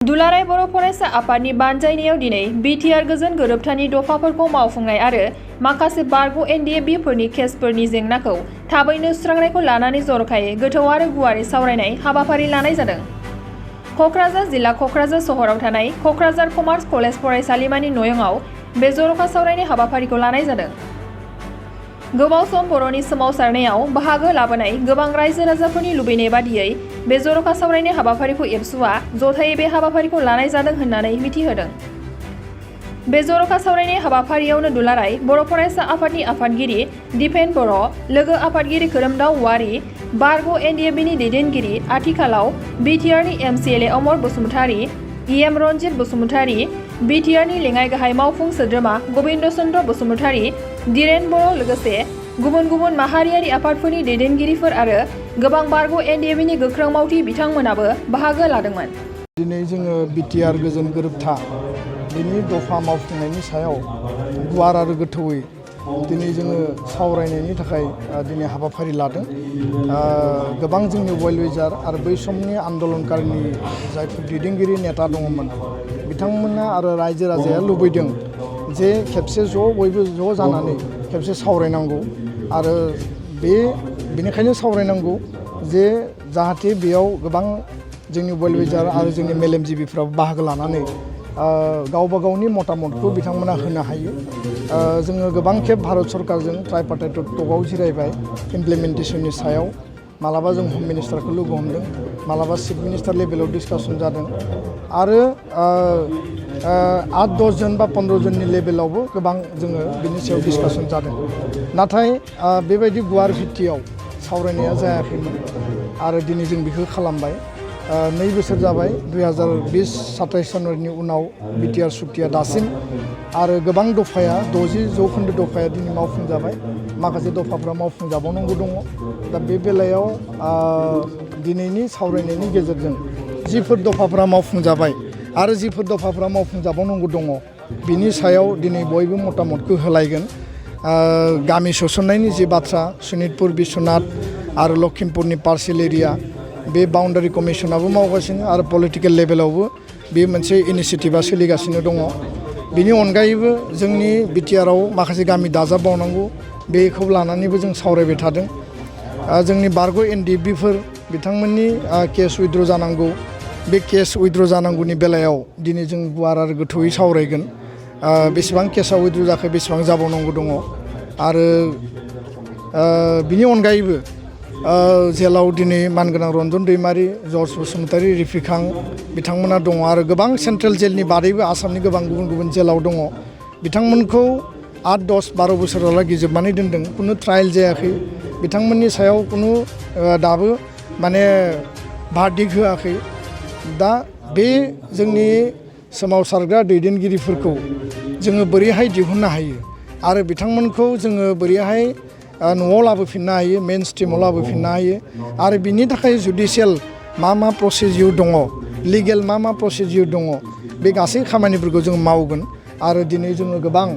दुलाराय बर' फरायसा आफादनि बानजायनायाव दिनै बिटिआर गोजोन गोरोबथानि दफाफोरखौ मावफुंनाय आरो माखासे बारग' NDFB फोरनि केसफोरनि जेंनाखौ थाबैनो सुस्रांनायखौ लानानै जर'खायै गोथौ आरो गुवारै सावरायनाय हाबाफारि लानाय जादों। क'क्राझार जिल्ला क'क्राझार सहराव थानाय क'क्राझार कमार्स कलेज फरायसालिमानि नयंआव बे जर'खा सावरायनाय हाबाफारिखौ लानाय जादों। गोबाव सम बर'नि सोमावसारनायाव बाहागो लाबोनाय गोबां रायजो राजाफोरनि लुबैनाय बादियै बे जर'खा सावरायनाय हाबाफारिखौ एबसुआ जथायै बे हाबाफारिखौ लानाय जादों होननानै मिथिहोदों। बे जर'खा सावरायनाय हाबाफारियावनो दुलाराय बर' फरायसा आफादनि आफादगिरि दिपेन बर', लोगो आफादगिरि खोरोमदाव औवारी, बारग' NDFBनि दैदेनगिरि आथिखालाव बिटिआरनि MCLA अमर बसुमतारी, EM रन्जित बसुमतारी, बिटिआरनि लेङाइ गाहाय मावफुं सोद्रोमा गबिन्द चन्द्र बसुमतारी, दिरेन बर' लोगोसे गुबुन गुबुन माहारियारि आफादफोरनि दैदेनगिरिफोर आरो गोबां बारग' NDFBनि गोख्रों मावथि बिथांमोनाबो बाहागो लादोंमोन। दिनै जोङो बिटिआर गोजोन गोरोबथा बेनि दफा मावफुंनायनि सायाव गुवार आरो गोथौयै दिनै जोङो सावरायनायनि थाखाय दिनै हाबाफारि लादों। गोबां जोंनि वेल विजार आरो बै समनि आन्दलनकारिनि जायफोर दैदेनगिरि नेता दङमोन बिथांमोना आरो रायजो राजाया लुबैदों जे खेबसे बयबो ज' जानानै खेबसे सावरायनांगौ आरो बेनिखायनो सावरायनांगौ जे जाहाथे बेयाव गोबां जोंनि वेल विजार आरो जोंनि मेलेमजिबिफ्राबो बाहागो लानानै गावबा गावनि मतामतखौ बिथांमोना होनो हायो। जोङो गोबां खेब भारत सरकारजों ट्राइपार्टाइट टकआव जिरायबाय इमप्लिमेन्टेसननि सायाव। मालाबा जों हम मिनिस्टारखौ लोगो हमदों, मालाबा चिफ मिनिस्टार लेभेलाव डिसकासन जादों आरो 8-10 जन बा 15 जननि लेभेलावबो गोबां जोङो बिनि सायाव डिसकासन जादों। नाथाय बेबायदि गुवार भित्तियाव सावरायनाया जायाखैमोन आरो दिनै जों बेखौ खालामबाय। 2 बोसोर जाबाय 2020-27 जानुवारिनि उनाव बिटिआर सुक्तिया दासिम आरो गोबां दफाया 60% दफाया दिनै मावफुंजाबाय, माखासे दफाफ्रा मावफुंजाबावनांगौ दङ। दा बे बेलायाव दिनैनि सावरायनायनि गेजेरजों जिफोर दफाफ्रा मावफुंजाबाय आरो जिफोर दफाफ्रा मावफुंजाबावनांगौ दङ बिनि सायाव दिनै बयबो मतामतखौ होलायगोन। गामि सोसननायनि जि बाथ्रा सनितपुर बिश्वनाथ आरो लखिमपुरनि पार्सियेल एरिया बे बाउन्डारि कमिसनाबो मावगासिनो आरो पलिटिकेल लेभेलावबो बे मोनसे इनिसियेटिभा सोलिगासिनो दङ। बेनि अनगायैबो जोंनि बिटिआराव माखासे गामि दाजाबबावनांगौ बेखौ लानानैबो जों सावरायबाय थादों। जोंनि बारग' NDFBफोर बिथांमोननि केस उइथड्र जानांगौ, बे केस उइथड्र जानांगौनि बेलायाव दिनै जों गुवार आरो गोथौयै सावरायगोन। बेसेबां केसा उइथड्र जाखो, बेसेबां जाबावनांगौ दङ आरो बिनि अनगायैबो जेलाव दिनै मानगोनां रन्जन दैमारि, जर्ज बसुमतारी, रिफिखां बिथांमोना दङ आरो गोबां सेन्ट्रेल जेलनि बादैबो आसामनि गोबां गुबुन गुबुन जेलाव दङ। बिथांमोनखौ 8-10-12 बोसोरालागै जोबनानै दोनदों, खुनु ट्रायल जायाखै, बिथांमोननि सायाव खुनु दाबो माने भार्डिक्ट होआखै। दा बे जोंनि सोमावसारग्रा दैदेनगिरिफोरखौ जोङो बोरैहाय दिहुननो हायो आरो बिथांमोनखौ जोङो बोरैहाय न'आव लाबोफिननो हायो, मेन स्ट्रिमाव लाबोफिननो हायो आरो बिनि थाखाय जुडिशियेल मा प्रसिडिउर दङ, लिगेल मा प्रसिडिउर दङ, बे गासै खामानिफोरखौ जों मावगोन। आरो दिनै जोङो गोबां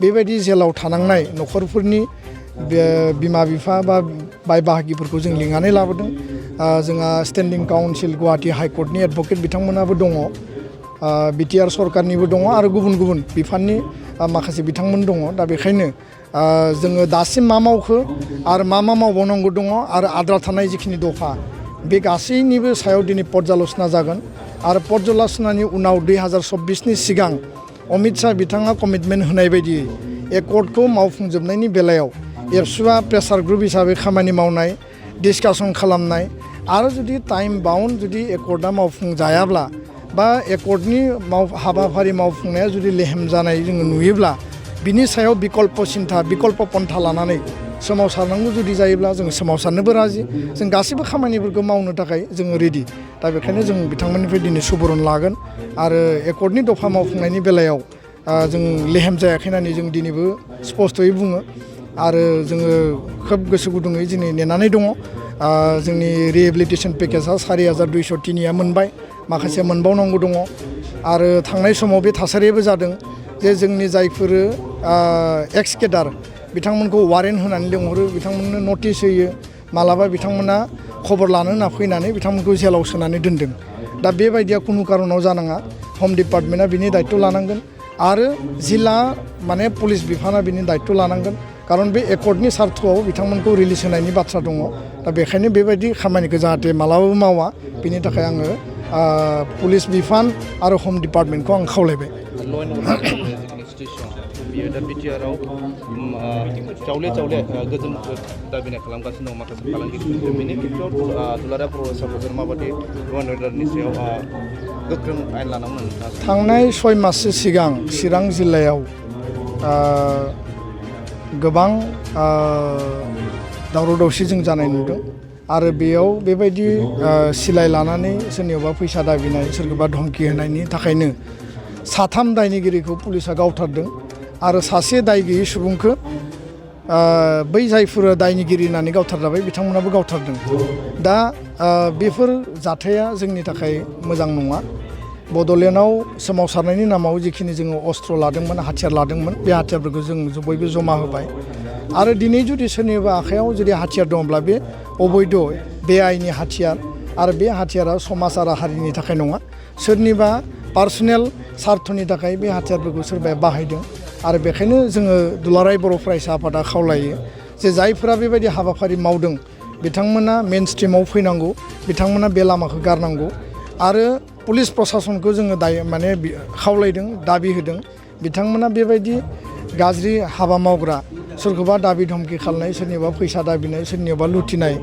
बेबायदि जेलाव थानांनाय न'खरफोरनि बिमा बिफा बा बाय बाहागिफोरखौ जों लिंनानै लाबोदों। जोंहा स्टेन्डिं काउन्सिल गुवाहाटि हाइकर्टनि एडभकेट बिथांमोनाबो दङ, बिटिआर सरकारनिबो दङ आरो गुबुन गुबुन बिफाननि माखासे बिथांमोन दङ। दा बेखायनो जोङो दासिम मा मावखो आरो मा मावबावनांगौ दङ आरो आद्रा थानाय जिखिनि दफा बे गासैनिबो सायाव दिनै पर्याल'चना जागोन आरो पर्याल'चनानि उनाव 2026नि सिगां अमित शाह बिथाङा कमिटमेन्ट होनाय बायदियै एकर्डखौ मावफुंजोबनायनि बेलायाव एबसुआ प्रेसार ग्रुप हिसाबै खामानि मावनाय, डिसकासन खालामनाय आरो जुदि टाइम बाउन्ड जुदि एकर्डआ मावफुंजायाब्ला बा एकर्डनि हाबाफारि मावफुंनाया जुदि लेहेम जानाय जोङो नुयोब्ला बिनि सायाव बिकल्प पन्था लानानै सोमावसारनांगौ जुदि जायोब्ला जों सोमावसारनोबो राजि, जों गासैबो खामानिफोरखौ मावनो थाखाय जोङो रेडि। दा बेखायनो जों बिथांमोननिफ्राय दिनै सुबुरुन लागोन आरो एकर्डनि दफा मावफुंनायनि बेलायाव जों लेहेम जायाखै होननानै जों दिनैबो स्पस्तयै बुङो आरो जोङो खोब गोसो गुदुङै दिनै नेनानै दङ। जोंनि रिहेबिलिटेसन पेकेजआ 4203 मोनबाय, माखासे मोनबावनांगौ दङ आरो थांनाय समाव बे थासारियाबो जादों जे जोंनि जायफोर एक्स केडार बिथांमोनखौ वारेन्ट होनानै लिंहरो, बिथांमोननो नटिस होयो, मालाबा बिथांमोना खबर लानो होनना फैनानै बिथांमोनखौ जेलाव सोनानै दोनदों। दा बेबायदिया कुनु कारनाव जानाङा हम डिपार्टमेन्टआ बिनि दायित्व लानांगोन आरो जिल्ला माने पुलिस बिफाना बिनि दायित्व लानांगोन कारन बे एकर्डनि सार्थआव बिथांमोनखौ रिलिज होनायनि बाथ्रा दङ दा बेखायनो बेबायदि खामानिखौ जाहाथे मालाबाबो मावा बिनि थाखाय आङो पुलिस बिफान आरो हम डिपार्टमेन्टखौ आं खावलायबाय बियो दा बिटिआरआव जावले गोजोन दाबिनाय खालामगासिनो दं माखासे फालांगिरिफोर बेनि खेत्रआव दुलाराय बर' हिसाबफोर माबायदि ल'एन्ड अर्डारनि सायाव गोख्रों आयेन लानांगोन थांनाय 6 माससो सिगां चिरां जिल्लायाव गोबां दावराव दावसि जों जानाय नुदों आरो बेयाव बेबायदि सिलाय लानानै सोरनियावबा फैसा दाबिनाय सोरखौबा धमकी होनायनि थाखायनो 3 दायनिगिरिखौ पुलिसा गावथारदों आरो सासे दाय गैयै सुबुंखौ बै जायफोर दायनिगिरि होननानै गावथारजाबाय बिथांमोनाबो गावथारदों दा बेफोर जाथाया जोंनि थाखाय मोजां नङा बड'लेण्डआव सोमावसारनायनि नामाव जिखिनि जोङो अस्त्र लादोंमोन हाथियार लादोंमोन बे हाथियारफोरखौ जों बयबो जमा होबाय आरो दिनै जुदि सोरनिबा आखायाव जुदि हाथियार दङब्ला बे अबैध बेआइनि हाथियार आरो बे हाथियारा समाज आरो हारिनि थाखाय नङा सोरनिबा पार्सनेल सार्थनि थाखाय बे हाथियारफोरखौ सोरबाया बाहायदों आरो बेखायनो जोङो दुलाराय बर' फरायसा आफादा खावलायो जे जायफोरा बेबायदि हाबाफारि मावदों बिथांमोना मेन स्ट्रिमाव फैनांगौ बिथांमोना बे लामाखौ गारनांगौ आरो पुलिस प्रशासनखौ जोङो माने खावलायदों दाबि होदों बिथांमोना बेबायदि गाज्रि हाबा मावग्रा सोरखौबा दाबि धमकी खालामनाय सोरनिबा फैसा दाबिनाय सोरनिबा लुथिनाय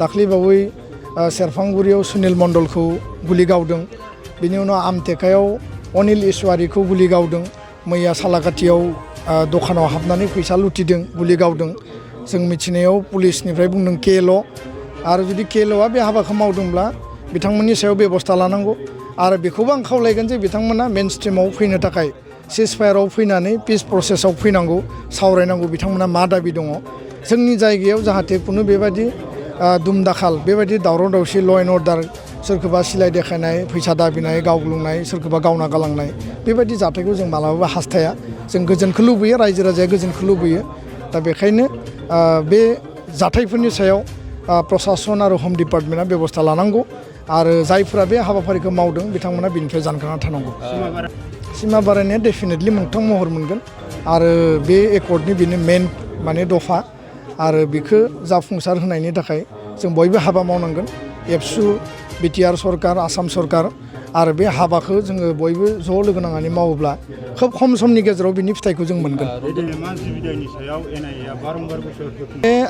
दाख्लैबावै सेरफांगुरियाव सुनिल मण्डलखौ गुलि गावदों बिनि उनाव आमटेकायाव अनिल इसवारिखौ गुलि गावदों मैया सालाकाथियाव दखानाव हाबनानै फैसा लुथिदों गुलि गावदों जों मिथिनायाव पुलिसनिफ्राय बुंदों केल' आरो जुदि केल'आ बे हाबाखौ मावदोंब्ला बिथांमोननि सायाव बेबस्था लानांगौ आरो बेखौबो आं खावलायगोन जे बिथांमोना मेन स्ट्रिमाव फैनो थाखाय सिजफायाराव फैनानै पिस प्रसेसआव फैनांगौ सावरायनांगौ बिथांमोना मा दाबि दङ जोंनि जायगायाव जाहाथे खुनु बेबायदि दुमदाखाल बेबायदि दावराव दावसि ल'एन्ड अर्डार सोरखौबा सिलाय देखायनाय फैसा दाबिनाय गावग्लुंनाय सोरखौबा गावना गालांनाय बेबायदि जाथायखौ जों मालाबाबो हास्थाया जों गोजोनखौ लुबैयो रायजो राजाया गोजोनखौ लुबैयो दा बेखायनो बे जाथायफोरनि सायाव प्रशासन आरो हम डिपार्टमेन्टआ बेबस्था लानांगौ आरो जायफोरा बे हाबाफारिखौ मावदों बिथांमोना बिनिफ्राय जानगारना थानांगौ सिमा बारायनाया डेफिनेटलि मोगथां महर मोनगोन आरो बे एकर्डनि बेनो मेन माने दफा आरो बेखौ जाफुंसार होनायनि थाखाय जों बयबो हाबा मावनांगोन एबसु बिटिआर सरकार आसाम सरकार आरो बे हाबाखौ जोङो बयबो ज' लोगो नांनानै मावोब्ला खोब खम समनि गेजेराव बिनि फिथाइखौ जों मोनगोन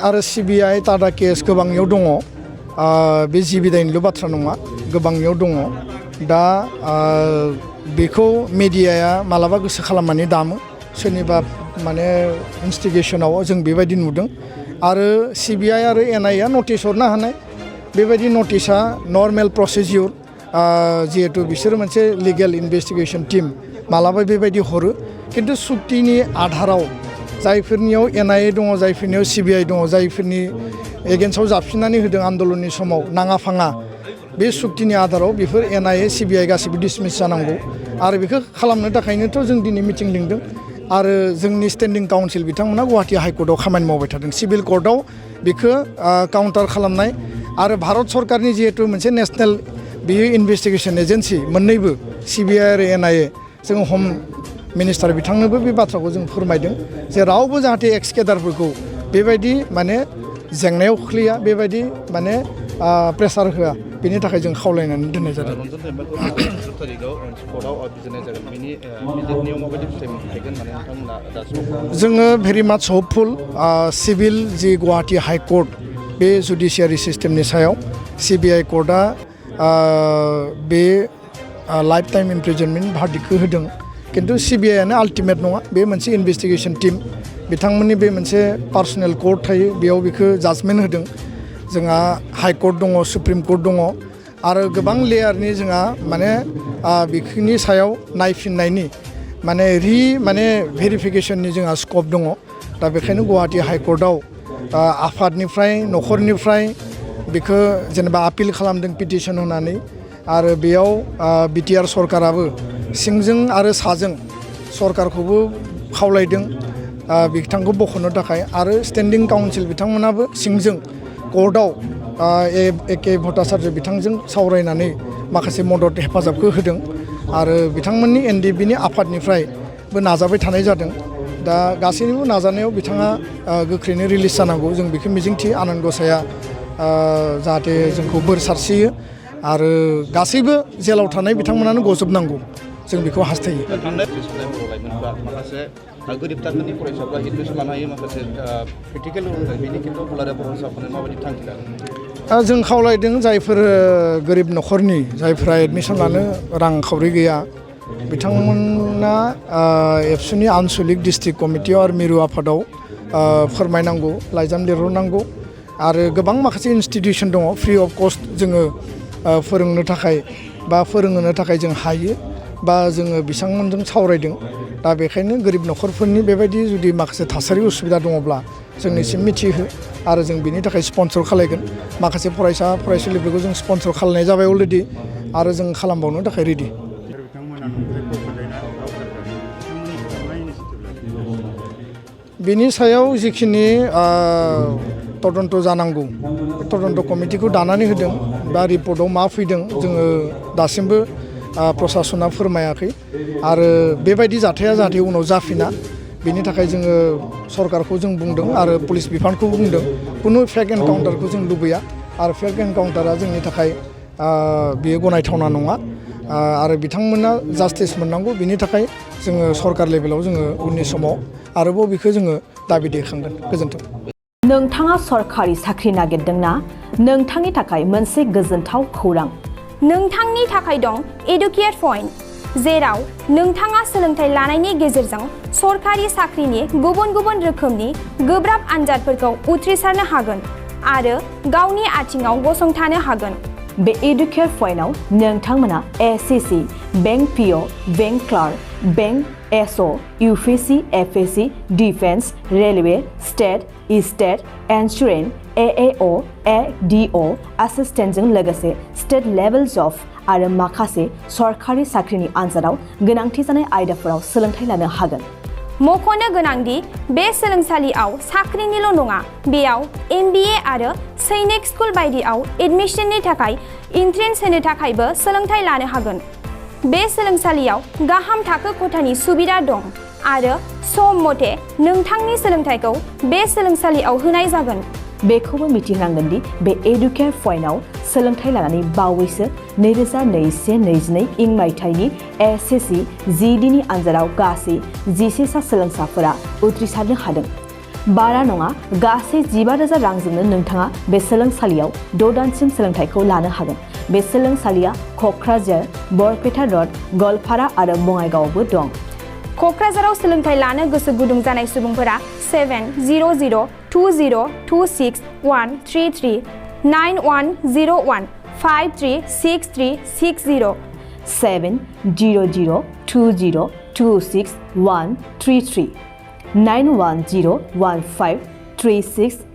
आरो सिबिआइ टाटा केस गोबांनियाव दङ बे जिबिदायनिल' बाथ्रा नङा गोबांनियाव दङ दा बेखौ मेडियाया मालाबा गोसो खालामनानै दामो सोरनिबा माने इनस्टिगेसनाव जों बेबायदि नुदों आरो सिबिआइ आरो एनआइआ नटिस हरनो हानाय बेबायदि नटिसा नर्मेल प्रसिडिउर जिहेतु बिसोरो मोनसे लिगेल इनभेस्टिगेसन टीम मालाबा बेबायदि हरो खिन्थु सुक्तिनि आधाराव जायफोरनियाव एनआइए दङ जायफोरनियाव सिबिआइ दङ जायफोरनि एगेन्स्टआव जाबसिननानै होदों आन्दलननि समाव नाङा फाङा बे सुक्तिनि आधाराव बेफोर एनआइए सिबिआइ गासिबो डिसमिस जानांगौ आरो बेखौ खालामनो थाखायनोथ' जों दिनै मिटिं लिंदों आरो जोंनि स्टेन्डिं काउन्सिल बिथांमोना गुवाहाटी हाइकर्टआव खामानि मावबाय थादों सिभिल कर्टआव बेखौ काउन्टार खालामनाय आरो भारत सरकारनि जिहेतु मोनसे नेशनेल बेयो इनभेस्टिगेसन एजेन्सि मोननैबो सिबिआइ आरो एनआइए जों हम मिनिस्टार बिथांनोबो बे बाथ्राखौ जों फोरमायदों जे रावबो जाहाथे एक्स केडारफोरखौ बेबायदि माने जेंनायाव खोख्लैया बेबायदि माने प्रेसार होआ बेनि थाखाय जों खावलायनानै दोननाय जादों जोङो भेरि माच हपफुल सिभिल जि गुवाहाटी हाइकर्ट बे जुडिसियारि सिस्टेमनि सायाव सिबिआइ कर्टआ बे लाइफ टाइम इमप्रिजनमेन्ट भार्डिक्टखौ होदों खिन्थु सिबिआइआनो आल्टिमेट नङा बे मोनसे इनभेस्टिगेसन टीम बिथांमोननि बे मोनसे पार्सनेल कर्ट थायो बेयाव बेखौ जाजमेन्ट होदों जोंहा हाइकर्ट दङ सुप्रिम कर्ट दङ आरो गोबां लेयारनि जोंहा माने बेनि सायाव नायफिननायनि माने भेरिफिकेसननि जोंहा स्कप दङ दा बेखायनो गुवाहाटी हाइकर्टआव आफादनिफ्राय न'खरनिफ्राय बेखौ जेनेबा आपिल खालामदों पिटिसन होनानै आरो बेयाव बिटिआर सरकाराबो सिंजों आरो साजों सरकारखौबो खावलायदों बिथांखौ बख'नो थाखाय आरो स्टेन्डिं काउन्सिल बिथांमोनाबो सिंजों कर्टआव एके भट्टाचार्य बिथांजों सावरायनानै माखासे मदद हेफाजाबखौ होदों आरो बिथांमोननि NDFB नि आफादनिफ्रायबो नाजाबाय थानाय जादों दा गासैनिबो नाजानायाव बिथाङा गोख्रैनो रिलिज जानांगौ जों बेखौ मिजिंथियो आनान गसाया जाहाथे जोंखौ बोर सारस्रियो आरो गासैबो जेलाव थानाय बिथांमोनानो गजोबनांगौ जों बेखौ हास्थायो माखासे गोरिब थाखोनि फरायसाफ्रा एडमिसन लानो हायो माखासे प्रेक्टिकेल बेनि खेथ्रआव दुलाराय बर' फरायसाफोरनो माबायदि थांखि लागोन जों खावलायदों जायफोर गोरिब न'खरनि जायफ्रा एडमिसन लानो रांखावरि गैया बिथांमोना एबसुनि आनसलिक डिस्ट्रिक्ट कमिटियाव आरो मिरु आफादाव फोरमायनांगौ लाइजाम लिरहरनांगौ आरो गोबां माखासे इनस्टिटिउसन दङ फ्रि अफ कस्ट जोङो फोरोंनो थाखाय बा फोरोंहोनो थाखाय जों हायो बा जोङो बिथांमोनजों सावरायदों दा बेखायनो गोरिब न'खरफोरनि बेबायदि जुदि माखासे थासारि उसुबिदा दङब्ला जोंनिसिम मिथिहो आरो जों बिनि थाखाय स्पन्सर खालायगोन माखासे फरायसा फरायसुलिफोरखौ जों स्पन्सर खालामनाय जाबाय अलरेडि आरो जों खालामबावनो थाखाय रेडि बिनि सायाव जिखिनि तदन्त जानांगौ तदन्त कमिटिखौ दानानै होदों बा रिपर्टआव मा फैदों जोङो दासिमबो प्रसासना फोरमायाखै आरो बेबायदि जाथाया जाहाथे उनाव जाफिना बेनि थाखाय जोङो सरकारखौ जों बुंदों आरो पुलिस बिफानखौ बुंदों कुनु फेक एनकाउन्टारखौ जों लुबैया आरो फेक एनकाउन्टारा जोंनि थाखाय बेयो गनायथावना नङा आरो बिथांमोना जास्टिस मोननांगौ बिनि थाखाय जोङो सरकार लेभेलाव जोङो उननि समाव आरोबाव बेखौ जोङो दाबि दैखांगोन गोजोन्थों नोंथाङा सरकारि साख्रि नागिरदोंना नोंथांनि थाखाय मोनसे गोजोनथाव खौरां नोंथांनि थाखाय दं एडुकेट पइन्ट जेराव नोंथाङा सोलोंथाइ लानायनि गेजेरजों सरकारि साख्रिनि गुबुन गुबुन रोखोमनि गोब्राब आनजादफोरखौ उथ्रिसारनो हागोन आरो गावनि आथिङाव गसंथानो हागोन बे एडुकेट पइन्टआव नोंथांमोना SCC bank PO bank clerk bank SO UPSC FSC defence railway state insurance AAO ADO एसिस्टेन्टजों लोगोसे स्टेट लेभेल जब आरो माखासे सरकारि साख्रिनि आनजादाव गोनांथि जानाय आयदाफोराव सोलोंथाइ लानो हागोन मख'नो गोनांदि बे सोलोंसालियाव साख्रिनिल' नङा बेयाव MBA आरो सैनिक स्कुल बायदियाव एडमिशननि थाखाय एन्ट्रेन्स होनो थाखायबो सोलोंथाइ लानो हागोन बे सोलोंसालियाव गाहाम थाखो खथानि सुबिदा दं आरो सम मथे नोंथांनि सोलोंथाइखौ बे सोलोंसालियाव होनाय जागोन बेखौबो मिथिनांगोन दि बे एडुकेट पइन्टआव सोलोंथाइ लानानै बावैसो 2021-22 मायथाइनि SSC GD नि आनजादाव गासै 11 सा सोलोंसाफोरा उथ्रिसारनो हादों बारा नङा गासै 15,000 रांजोंनो नोंथाङा बे सोलोंसालियाव 6 दानसिम सोलोंथाइखौ लानो हागोन बे सोलोंसालिया क'क्राझार बरपेटा रड गलपारा आरो बङाइगावआवबो दं क'क्राझाराव सोलोंथाइ लानो गोसो गुदुं जानाय सुबुंफोरा 70020261133 9101 536360 70020261133 9101536360